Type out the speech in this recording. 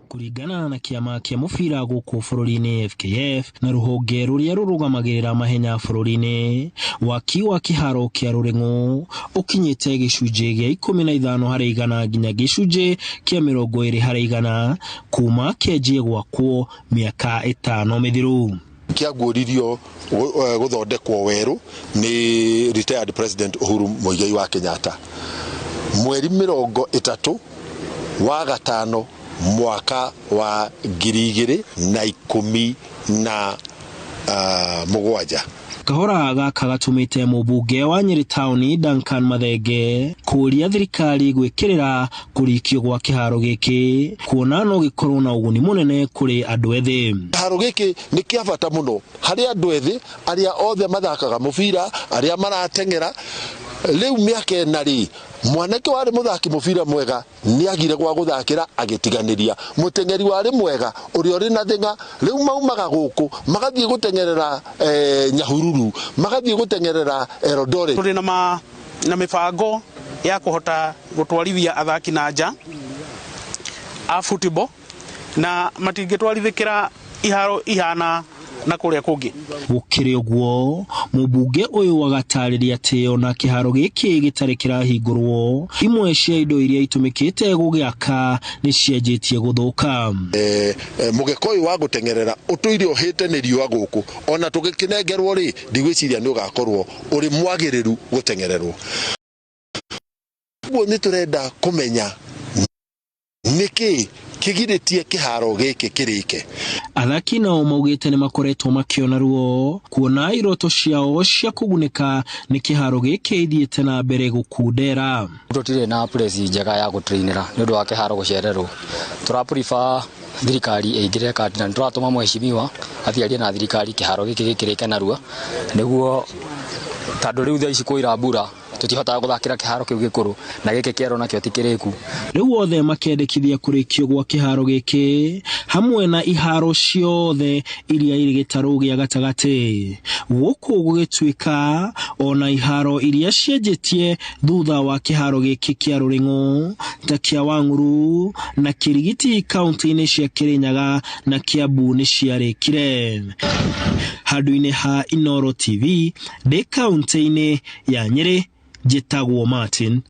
Kũringana na kĩama kĩa mũbira gũkũ bũrũri-inĩ FKF na rũhonge rũrĩa rũrũgamagĩrĩra mahenya bũrũri-inĩ, waki wa kĩharo kĩa Rũrĩng'ũ ũkinyĩte gĩcunjĩ gĩa 15% nginya gĩcunjĩ kĩa 20% kuma kĩanjie gwakwo mĩaka 5 mĩthiru. Kĩaguũririo gũthondekwo werũ nĩ retired President Uhuru Muigai wa Kenyatta mweri 30 wa gatano mwaka wa 2017. Kahora gaka gatũmĩte mũmbunge wa Nyĩrĩ taũni Duncan Mathenge kũũria thirikari gwĩkĩrĩra kũrĩkio gwa kĩharo gĩkĩ kuona no gĩkorwo na ũguni mũnene kũrĩ andũ ethĩ. Kĩharo gĩkĩ nĩ kĩa bata mũno harĩ andũ ethĩ arĩa othe mathakaga mũbira, arĩa marateng'era. Rĩu mĩaka 4 rĩ, mwanake warĩ mũthaki mũbira mwega nĩagire gwa gũthakĩra agĩtiganĩria, mũteng'eri warĩ mwega ũrĩa ũrĩ na thĩng'a rĩu maumaga gũkũ magathiĩ gũteng'erera Nyahururu, magathiĩ gũteng'erera Eldoret. Tũrĩ na mĩbango ya kũhota gũtwarithia athaki na nja a football na matingĩtwarithĩkĩra iharo ihana na kũrĩa kũngĩ. Gũkĩrĩ ũguo, mũmbunge ũyũ agatarĩria atĩ ona kĩharo gĩkĩ gĩtarĩ kĩrahingũrwo, imwe cia indo iria itũmĩkĩte gũgĩaka nĩ cianjĩtie gũthũka. Mũgeka ũyũ wa gũteng'erera ũtũire ũhĩte nĩ riũa gũkũ, ona tũgĩkĩnengerwo rĩ, ndigwĩciria nĩ ũgakorwo ũrĩ mwagĩrĩru gũteng'ererwo. Ũguo nĩ tũrenda kũmenya nĩkĩ kĩgirĩtie kĩharo gĩkĩ kĩrĩke. Athaki nao maugĩte nĩ makoretwo makĩona ruo kuona iroto ciao cia kũgunĩka nĩ kĩharo gĩkĩ ithiĩte na mbere gũkundera. Tũtirĩ na place njega ya gũtrainĩra nĩ ũndũ wa kĩharo gũcererwo. Tũra prefer thirikari ĩingĩrĩre kati na nĩtũratũma mheshimiwa athiĩ arie na thirikari kĩharo gĩkĩ gĩkĩrĩke narua, nĩguo tondũ rĩu thaa ici kwaura mbura tũtihotaga gũthakĩra kĩharo kĩu gĩkũrũ na gĩkĩ kĩerũ nakĩo ti kĩrĩku. Rĩu othe makendekithia kũrĩkio gwa kĩharo gĩkĩ hamwe na iharo ciothe iria irĩ gĩtarũ gĩa gatagatĩ, gũkũ gũgĩtuĩka ona iharo iria cianjĩtie thutha wa kĩharo gĩkĩ kĩa Rũrĩng'ũ ta kĩa Wang'uru na Kĩrigiti kaunti-inĩ cia Kĩrĩnyaga na Kiambu nĩ ciarĩkire. Handũ-inĩ ha Inooro TV ndĩ kaunti-inĩ ya Nyĩrĩ, njĩtagwo Martin.